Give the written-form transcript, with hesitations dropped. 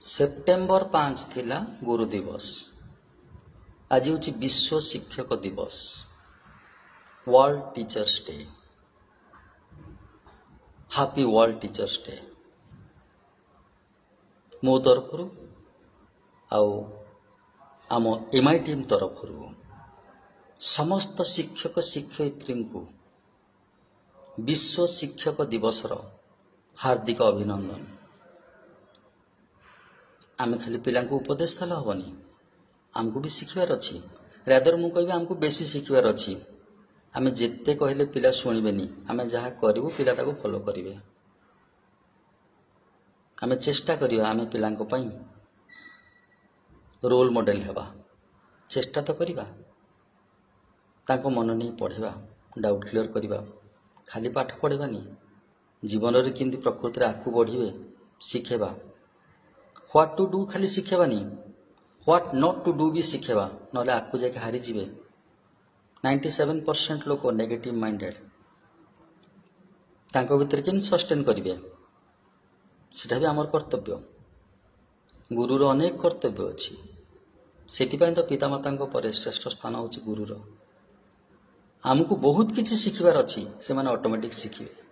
September 5 ଥିଲା ଗୁରୁ ଦିବସ, ଆଜି ହେଉଛି ବିଶ୍ୱ ଶିକ୍ଷକ ଦିବସ, World Teachers Day. Happy World Teachers Day ମୋ ତରଫରୁ ଆଉ ଆମ ଏମ୍ I team ତରଫରୁ ସମସ୍ତ ଶିକ୍ଷକ ଶିକ୍ଷୟିତ୍ରୀଙ୍କୁ ବିଶ୍ୱ ଶିକ୍ଷକ ଦିବସର ହାର୍ଦ୍ଦିକ ଅଭିନନ୍ଦନ। ଆମେ ଖାଲି ପିଲାଙ୍କୁ ଉପଦେଶ ଦେଲେ ହେବନି, ଆମକୁ ବି ଶିଖିବାର ଅଛି। ରାଦର ମୁଁ କହିବି ଆମକୁ ବେଶୀ ଶିଖିବାର ଅଛି। ଆମେ ଯେତେ କହିଲେ ପିଲା ଶୁଣିବେନି, ଆମେ ଯାହା କରିବୁ ପିଲା ତାକୁ ଫଲୋ କରିବେ। ଆମେ ଚେଷ୍ଟା କରିବା ଆମେ ପିଲାଙ୍କ ପାଇଁ ରୋଲ୍ ମଡ଼େଲ ହେବା, ଚେଷ୍ଟା ତ କରିବା, ତାଙ୍କ ମନ ନେଇ ପଢ଼ିବା, ଡାଉଟ୍ କ୍ଲିଅର୍ କରିବା। ଖାଲି ପାଠ ପଢ଼ିବାନି, ଜୀବନରେ କେମିତି ପ୍ରକୃତିରେ ଆଗକୁ ବଢ଼ିବେ ଶିଖେଇବା। What to do ଖାଲି ଶିଖେଇବାନି, what not to do ବି ଶିଖେଇବା, ନହେଲେ ଆଗକୁ ଯାଇକି ହାରିଯିବେ। 97% ଲୋକ ନେଗେଟିଭ୍ ମାଇଣ୍ଡେଡ଼, ତାଙ୍କ ଭିତରେ କେମିତି ସଷ୍ଟେନ୍ କରିବେ ସେଟା ବି ଆମର କର୍ତ୍ତବ୍ୟ। ଗୁରୁର ଅନେକ କର୍ତ୍ତବ୍ୟ ଅଛି, ସେଥିପାଇଁ ତ ପିତାମାତାଙ୍କ ପରେ ଶ୍ରେଷ୍ଠ ସ୍ଥାନ ହେଉଛି ଗୁରୁର। ଆମକୁ ବହୁତ କିଛି ଶିଖିବାର ଅଛି, ସେମାନେ ଅଟୋମେଟିକ୍ ଶିଖିବେ।